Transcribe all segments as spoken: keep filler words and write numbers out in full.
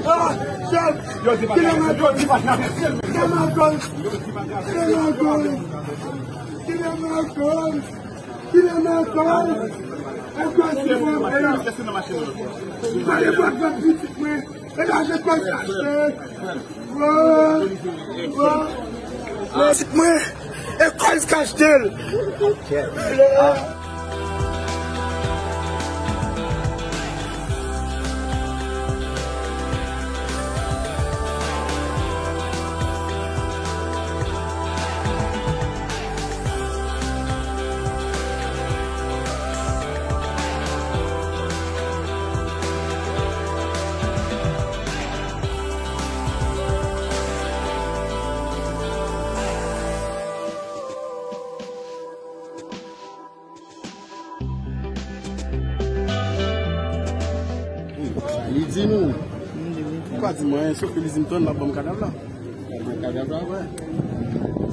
Ah, chèf! Kilè Macron? Kilè Macron? Kilè Macron? Kilè Macron? Kilè Macron? Kilè Macron? Pale bwa bwa pitit mwen. E la je kòz kachte. Pitit mwen, e kòz kachte l. Li di nou. Li pa di m anyen, sof ke li di m tann l ap ban m kadav la. Kadav la? Wè.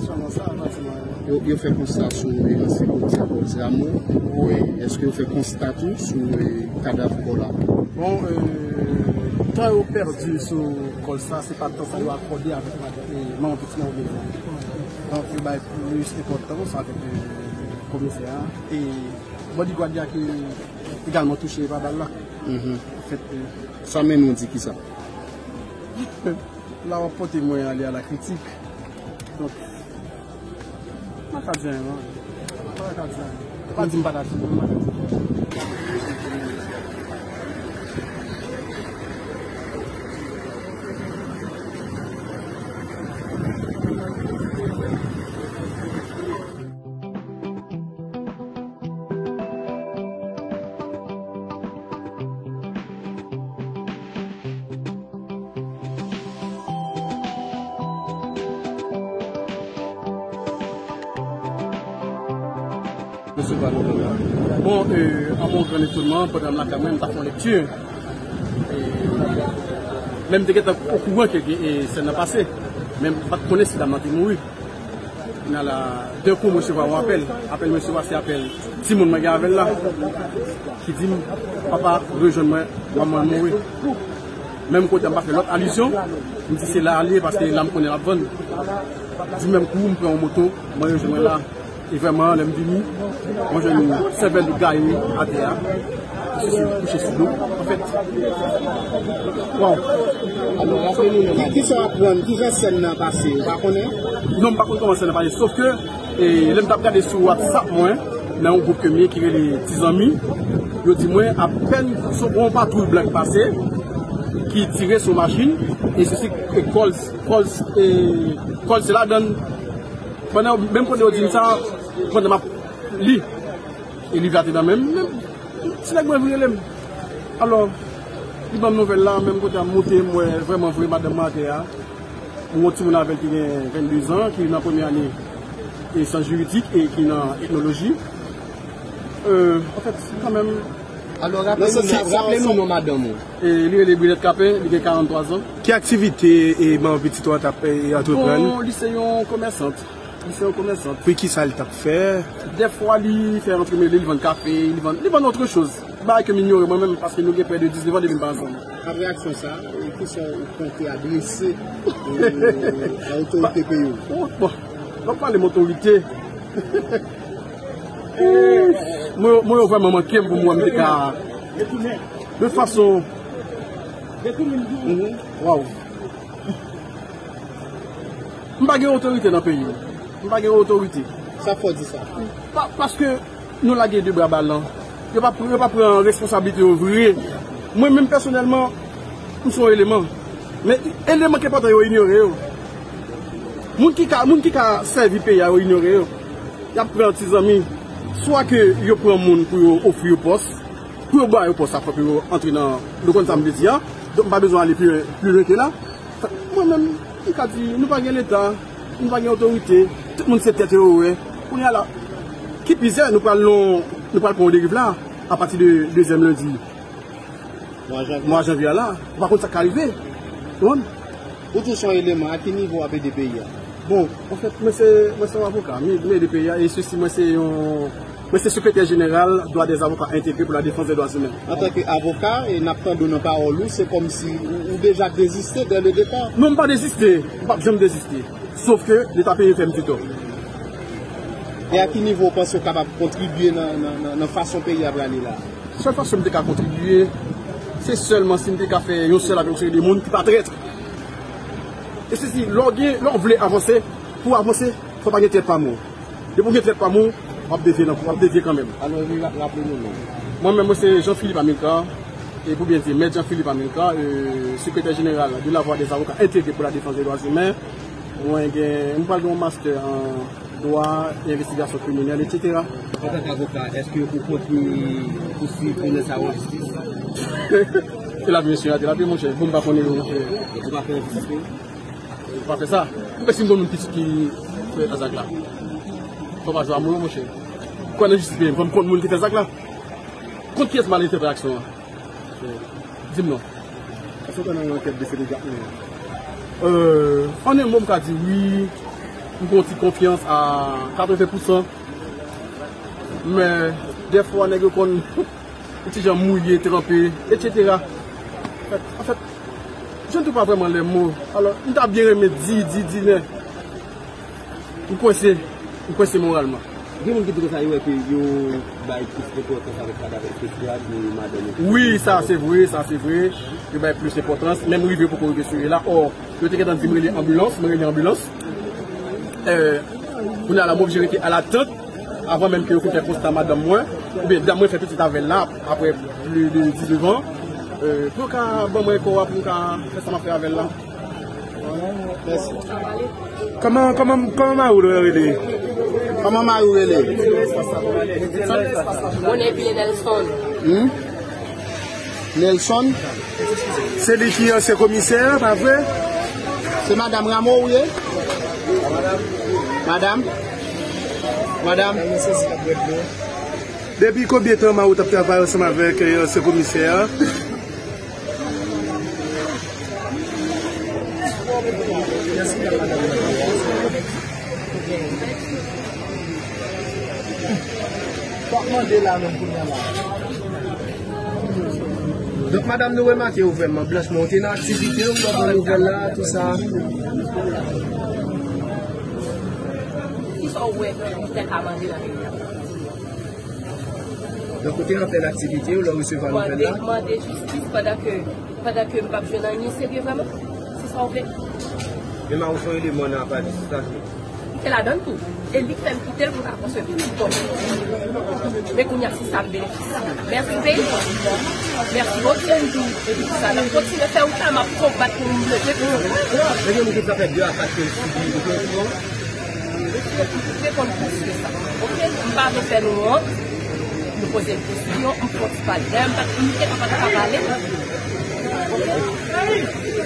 Sèlman sa, li pa di m anyen. Yo, yo fè konsta sou, e, ansyen kòmisa Kòl Zamo. Wi. Èske yo fè konsta tou sou, e, kadav kò la? Bon, e, tan yo pèdi sou Kòl sa, se pa tan sa yo akòde avèk madan, e, manman pitit la oubyen. Donk, yo bay plis enpòtans avèk, e, komisè a. E bodyguard la ki egalman touche pa bal la. Mhm. An fèt, e, sa mennen w di kisa? La w ap pote mwen ale a la kritik. Donk, m pa ka di anyen, non. M pa ka di anyen. Ou pa di m pa ta di, m pa ka di. Bon, euh, à mon grand étonnement, pandan m lakay mwen, m t ap fè yon lekti. E, men m te gentan okouran ke, e, sèn nan pase. Men m pa t konnen si dam nan te mouri. Kounye a la, de kou, m resevwa yon apèl. Apèl m resevwa, se apèl timoun mwen gen avè l la, ki di m, "Papa, rejwenn mwen, manman l mouri." Menm kote a, m pa fè lòt alizyon, m di se la l ye, paske la m konnen l ap vann. Di menm kou, m pran yon moto, mwen rejwenn mwen la. E vrèman, lè m vini, mwen jwenn sèvèl li gaye atè a. Misye kouche sou do, anfèt. Waw. Alò, raple nou non, ki, kisa w aprann, kijan sèn nan pase, ou pa konnen? Non, m pa konn kòman sèn nan pase, sof ke, e, lè m t ap gade sou WhatsApp mwen, nan yon gwoup ke m ye ki rele Ti Zanmi, yo di mwen apèn se yon patwouy blan ki pase, ki tire sou machin, e se, se, e Kòl, Kòl, e Kòl se ladann. Pandan, menm pandan yo di m sa, pandan m ap li, e liv la te nan men m, menm, ti nèg mwen vin rele m. Alò, li ban m nouvèl la, menm kote a m moute, m wè vrèman vre madanm mwen atè a. M wè yon timoun avè l ki gen vennde zan, ki nan premye ane e syans jiridik e ki nan etnoloji. Euh, anfèt, kanmenm. Alò, raple nou, raple nou non madanm ou. E li rele Brilette Capin, li gen karannntwa zan. Ki aktivite e manman pitit ou a t ap, e, antreprann? Bon, li se yon komèsant. Li se yon komèsant. Pou ki sa li t ap fè? Dèfwa, li fè antremele, li vann kafe, li vann, li vann otre choz. Bagay ke m inyore mwen menm, paske nou gen prè de diznèf an depi n pa ansanm. Apre aksyon sa, e, kisa ou konte adrese, e, a otorite peyi w? Bon, bon, m ap pale m otorite. Mwen, mwen yo vrèman manke m pou mwen, m te ka. De fason. Waw. M pa gen otorite nan peyi m. M pa gen otorite. Sa fè w di sa? Pa, paske nou lage de bra balan. Yo pa, yo pa pran responsablite yo vre. Mwen menm pèsonèlman, m se yon eleman. Men eleman ki enpòtan yo inyore yo. Moun ki ka, moun ki ka sèvi peyi a yo inyore yo. Y ap pran Ti Zanmi. Swa ke yo pran moun pou yo ofri yo pòs. Pou yo ba yo pòs la, fòk yo antre nan, nou konn sa m vle di a. Donk, m pa bezwen ale pi, pi lwen ke la. Mwen menm, m ka di, nou pa gen Leta, nou pa gen otorite, tout moun se tèt yo yo wè. Kounye a la, ki pizè nou pral non, nou pral pran yon deriv la, apati de dezyèm lendi mwa janvye a la, ou pa konn sa k ka rive. Ou konprann? Ou tou se yon eleman, a ki nivo w ap ede peyi a? Bon, anfèt, mwen se, mwen se yon avoka, m, m ede peyi a, e sesi mwen se yon Mwen se sekretè jeneral Droit des Avocats Intégrés pour la Défense des Droits Humains. Antanke avoka, e n ap tande w nan pawòl ou, se kòmsi ou, ou deja deziste dès le départ. Non, m pa deziste. M p ap janm deziste. Sof ke Leta peyi m fè m ti tò. E a ki nivo w panse w kapab kontribye nan, nan, nan, nan fason peyi a prale la? Sèl fason m te ka kontribye, se sèlman si m te ka fè yon sèl avèk yon seri de moun ki pa trèt. E se si, lè w gen, lè w vle avanse, pou w avanse, fò pa gen trèt pami w. Depi w gen trèt pami w, w ap devye nan, w ap devye kanmenm. Alò, ra-, raple nou non. Mwen menm, mwen se Jean Philippe Amilcar, e pou byen di, Mèt Jean Philippe Amilcar, euh, sekretè jeneral de la Voix des Avocats Intégrés pour la Défense des Droits Humains. Mwen gen, mwen pral gen yon master an dwa e envestigasyon kriminèl, etsetera. Antanke avoka, èske ou konte pou swiv pwosè sa yo an jistis? Se lavi mesye a, se lavi monchè. Bon, m pa konnen yo, monchè. Ou pa fè jistis, wi? Ou pa fè sa. Ou pèse m konn moun ki, ki fè zak la. Fò pa jwe a mo yo, monchè. Kwè nan jistis peyi m, fò m konn moun ki fè zak la. Kont kiyès m al entèvè aksyon an? Di m non. Èske w kwè nan yon ankèt de Frederick Jacquelin? Euh, an en mo, m ka di wi, m gen yon ti konfyans a katreven pousan. Men, dèfwa, nèg yo konn yon ti jan mouye, tranpe, etsetera. Anfèt, anfèt, je ne trouve pas vraiment les mots. Alò, m ta byen renmen di, di, di, men M kwense, m kwense moralman. Gen moun ki di konsa yo wè ke yo bay plis enpòtans avèk kadav, etsetera, ke madanm yo. Wi, sa se vre, sa se vre. Yo bay plis enpòtans. Menm rive poko rive sou yo la. Ò, yo te gentan di m rele anbilans, m rele anbilans. Euh, kounye a la, m oblije rete alatant avan menm ke yo fin fè konsta madanm mwen, oubyen dam mwen fè pitit avè l la, apre plis de diznèf an. Euh, pou yo ka ban mwen kò a, pou m ka fè sa m ap fè avè l la. Mèsi. Kòman, kòman, kòman mari w rele? Kòman mari w rele? Mwen rele Nelson. Hmm? Nelson? Se li ki ansyen komisè a, pa vre? Se madanm Rameau ou ye? Madanm? Madanm? Depi konbyen tan mari w t ap travay ansanm avèk, eh, ansyen komisè a? Donk, madanm, nou remake ou vrèman blanch, men ou te nan aktivite, ou nan bon nouvèl la, tou sa. Kisa w wè ki te ka mande nan peyi a? Donk, ou te an plèn aktivite ou lè w resevwa nouvèl la? Mande, mande jistis pandan ke, pandan ke m p ap jwenn anyen serye vrèman. Se sa w vle? Men mari w se yon eleman nan aparèy jistis la tou. M te ladan l tou. E li k fè m kite l pou l ka konstwi pitit kò m. Men kounye a, se sa m benefisye. Mèsi peyi. Mèsi Bondye, m di w. E pou sa, n ap kontinye fè wout la, m ap konbat pou m leve pou nou. Men gen moun ki di sa fè de a kat ke l sibi, ou te okouran? Reponn pou se sa. Oke? M pa vle fè nou wont. Nou poze l kesyon, m fè yon ti pale. Dayè, m pa t, m te pa t ka pale. Oke?